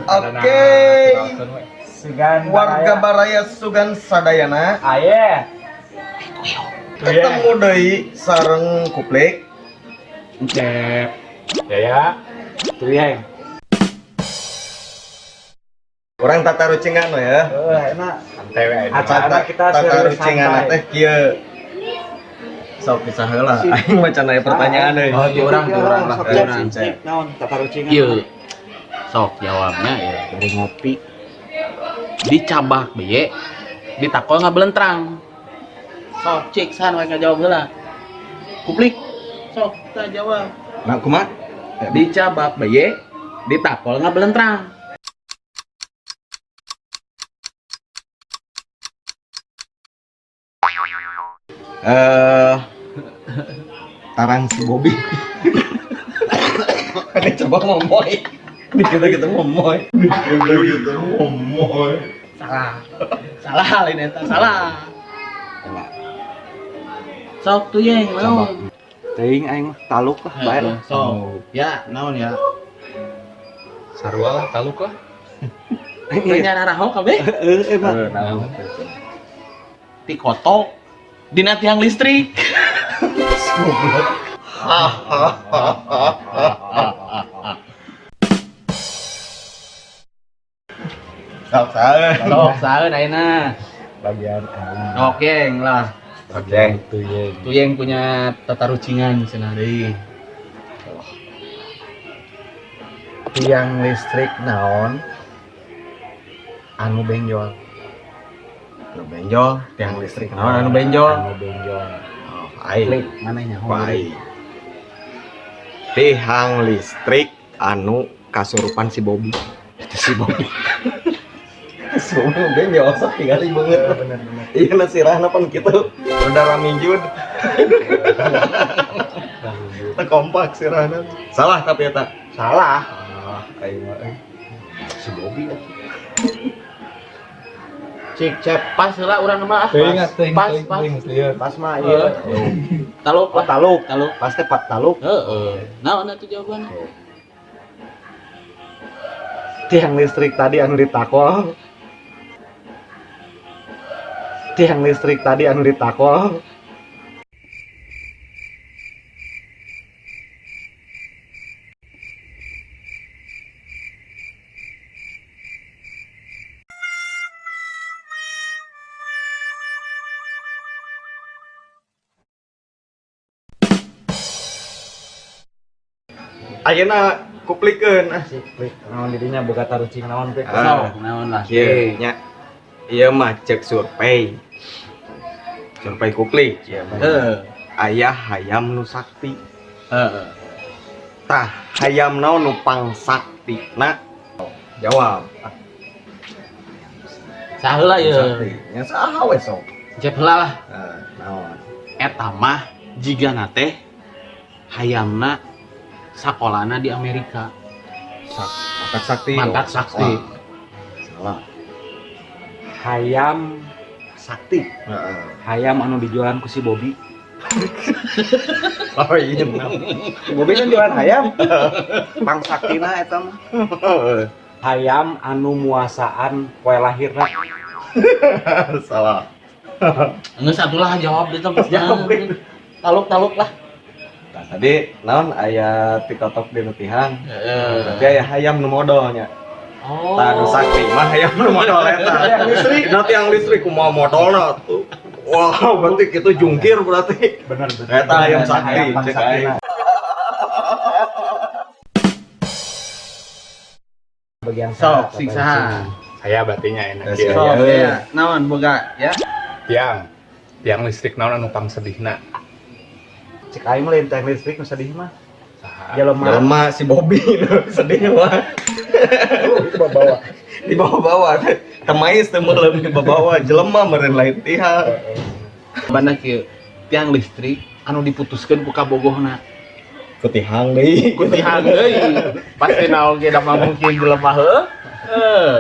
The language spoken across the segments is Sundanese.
Oke. Sugan. Warga Baraya Sugan Sadayana. Aye. Ketemu deui sareng Kuplik. Cep. Ya ya. Tuyeng. Urang tatarucingan we ya. Heeh, enak. Santai we. Acara kita serius Tatarucingan santai. teh kieu. Sok pisah heula. Aing maca aya pertanyaan euy. Oh, ti urang lah, Sok ti urang. cek naon tatarucingan. Ieu. Sok jawabnya ya dari ngopi. Dicabak beye, ditakol ngabelentrang. Sok cik san we ngajawab heula. Kuplik. Sok kita jawab. Nah, kumaha? Dicabak beye, ditakol ngabelentrang. Eh, tarang si Bobby. Ini coba ngomong. Di kita kita ngomong. Di kita kita ngomong. Salah. Salah lain eta, salah. Sok tuh yeng, naon? Teuing aing mah taluk lah bae lah. Sok. Ya, naon ya? Sarua lah, taluk lah. Teu nyararaho kabeh. Heeh, emang. Heeh, naon. Ti kotok dina tiang listrik. Sok sae. Sok saeun ayeuna. Bagian aing. Sok yeng lah. Oke. Tuyeng. Tuyeng punya tatarucingan cenah deui. Tiang listrik naon anu benjol. Anu benjol, tiang listrik naon anu benjol? Anu benjol. Oh, aing. Klik mana nya? Ku aing. Tiang listrik anu kasurupan si Bobby. Itu si Bobby. Si Bobby benjol sok tingali banget. Bener bener. Iya na sirahna pan kitu. Udah ramijud. Teu kompak sirahna. Salah tapi eta. Salah. Ah, aing mah euy. Si Bobby atuh. Cik cep pas heula urang mah. Ah. Teuing ah, teuing, Pas, teuing, pas. teuing, lieur. Pas mah ieu. Taluk Oh, lah. taluk. Taluk. Pas teh pak taluk. Heeh. Naon atuh jawabanna? Tiang listrik tadi anu ditakol. Tiang listrik tadi anu ditakol. Ayeuna kuplikeun ah. Sik, klik. Naon didinya boga tarucing naon pik. Ah. Sok naon lah. Kieu nya. Ieu mah cek survei. Survei kuplik ieu mah. Heeh. Aya hayam nu sakti. Heeh. Tah, hayam naon nu pangsaktina? Jawab. Saheula ieu. Sakti. Nya saha we sok? Cep heula lah. Ah, naon? Eta mah jigana teh hayamna sakolana di Amerika. Mantak sakti. Mantak sakti. Wah, salah. Hayam sakti. Heeh. Hayam anu dijualan ku si Bobby. Oh iya benar. Si Bobby kan jualan hayam. Pang saktina eta mah. Hayam anu muasaan poe lahirna. Salah. Geus atulah jawab itu. Jawab, Lik. Taluk-taluk lah. Nah, tadi naon aya tikotok di tihang. Heeh. Berarti aya hayam nu modolnya. Oh. Tah nu sakti mah hayam nu modol eta. Tiang listrik. Dina tiang listrik kumaha modolna tuh. Wah, berarti kitu jungkir berarti. Bener bener. Eta hayam sakti, Hayam pang cek saktina. aing. Bagian Sok sing saha. Saya berarti nya enak Eh, ieu. Sok Iya. ya, naon boga ya. Tiang. Tiang listrik naon anu pangsedihna? Cek aing mah lain tiang listrik nu sedih mah. Saha? Jelema. Jelema si Bobby sedihnya mah. Itu bawa. Dibawa-bawa. Temais teu meuleum dibawa-bawa jelema meureun lain tihang. Bana kieu tiang listrik anu diputuskeun ku kabogohna. Ku tihang deui. Ku tihang deui. Pasti naon ge da mah mungkin jelema heuh. Heuh.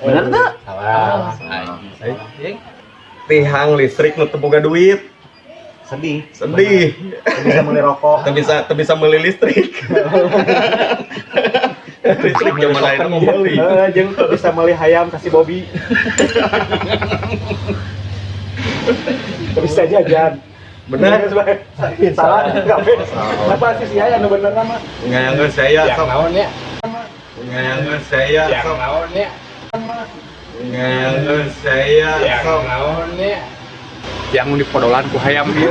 Bener teu? Salah. Anjing. Tihang listrik nu teu boga duit. Sedih. Sedih. Teu bisa meuli rokok. Teu bisa meuli listrik. Listrik zaman ayeuna mau meuli. Heeh, jeung bisa meuli hayam ka si Bobby. Bisa jajan. Bener. Salah kabeh. Kenapa sih si aya nu bener mah? Ngayangkeun saya Yang sok. naon ya? Ngayangkeun saya Yang sok. naon ya? Ngayangkeun saya Yang sok. naon ya? Yang dipodolan ku hayam ieu.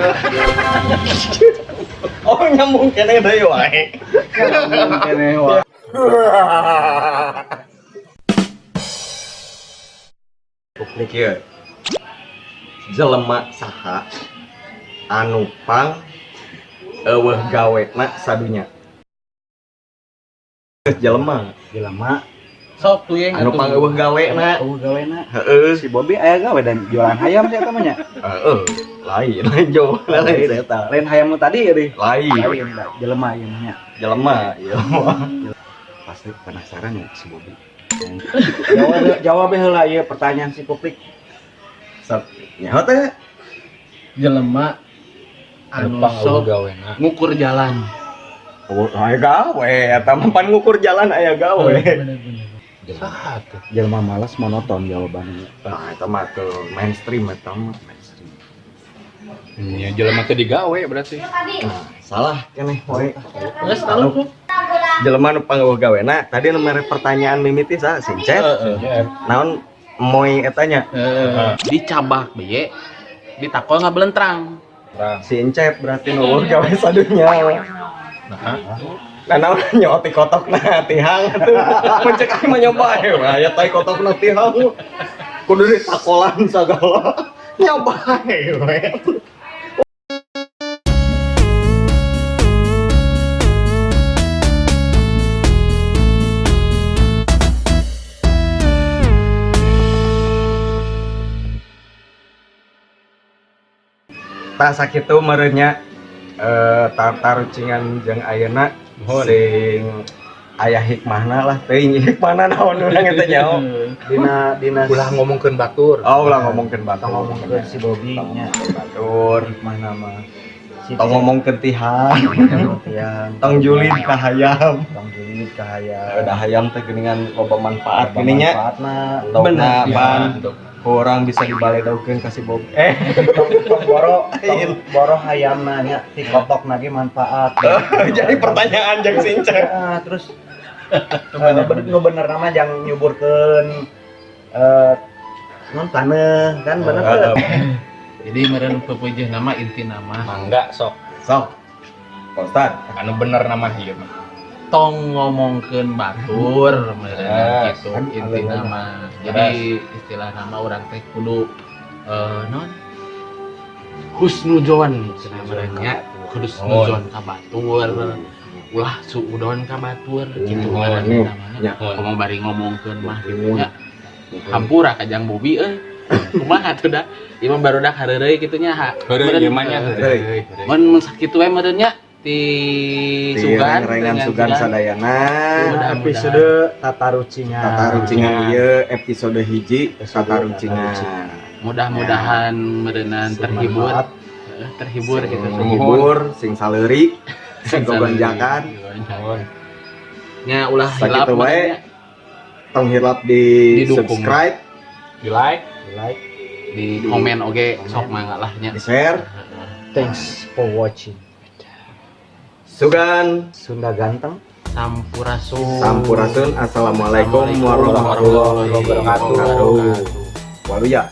Oh, nyambung keneh deui wae. Keneh wae. Kieu. Jelema saha anu pang euweuh gawena sadunya. Jelema Jelema Sok tuh yang anu pang euweuh gawena. euweuh gawena. Heeh. Si Bobby aya gawe dan jualan hayam sih eta mah nya. Heeh. Lain, lain jauh, lain eta. Lain hayam nu tadi ya deh. Lain. Lain jelema ieu mah nya. Jelema, jelema. Pasti penasaran ya si Bobby. Jawab jawab heula ieu pertanyaan si Kuplik. Sok nyaho teh. Jelema Anu anu pang euweuh sok gawena. ngukur jalan. Euweuh aya gawe eta mah pan ngukur jalan aya gawe. Saha tuh? Jelema malas monoton jawabannya. Nah, eta mah tuh mainstream eta mah. Nya jelema teh digawe berarti. Nah, salah keneh wae. Geus tahu tuh. Jelema nu pang euweuh gawena tadi nu mere pertanyaan mimiti saha Sincet. Heeh. Naon moy eta nya? Dicabak beye, ditakol ngabelentrang. Terang. Si Encep berarti nu euweuh gawe sadunya. Nah, Nah, naon nyoti kotokna tihang atuh. Mun cek aing mah nyoba we aya tai kotokna tihang. Kudu ditakolan sagala. Nyoba we. Tah sakitu meureun nya tarucingan jeung ayeuna Nuhun. sing aya hikmahna lah teuing hikmahna naon urang eta nyaho. Dina dina ulah ngomongkeun batur. Oh, ulah ngomongkeun batur. tong ngomongkeun si Bobby Tong nya. ngomongkeun batur, Hikmah nama si tong ngomongkeun tihang, yang tong julid ka hayam. tong julid ka hayam. Udah hayam teh geuningan loba manfaat geuning nya. Manfaatna. Endogna pan Endog. kurang bisa dibaledogkeun ka si Bobby. Tong boro tong boro hayamna nya ti kotokna ge manfaat. Jadi pertanyaan jeung si Encep. Ah, terus nu bener nama jang nyuburkeun non taneuh kan bener teu? Jadi meureun pepeujeuh nama inti nama Mangga sok. Sok. Pak Ustad. Anu bener nama ieu mah. Tong ngomongkeun batur meureun Yes. gitu inti nama. Jadi istilah nama orang teh kudu non husnuzon cenah meureun nya. Husnuzon ka batur. Ulah suudon ka batur gitu meureun namanya. Ya. Ngomong bari ngomongkeun mah gitu nya. Hampura ka Jang Bobi euy. Kumaha tuh da? Ieu mah barudak hareureuy kitu nya. Heureuy ieu mah nya. Heureuy. Mun mun sakitu we meureun nya ti sugan Rengan sugan sadayana. Mudah-mudahan. Episode tatarucingan. Tatarucingan ieu episode hiji tatarucingan. Mudah-mudahan meureunan Sing terhibur. manfaat. Heeh, terhibur Sing gitu. Terhibur, sing saleuri, sing gogonjakan. Nuhun. Nya ulah hilap Sakitu wae. meureun nya. Tong hilap di Didukung. subscribe, Di like. Di like. Di komen oge sok mangga lah nya. di share. Thanks for watching. Sugan Sunda ganteng. Sampurasun. Sampurasun. Assalamualaikum warahmatullahi wabarakatuh. Waluya.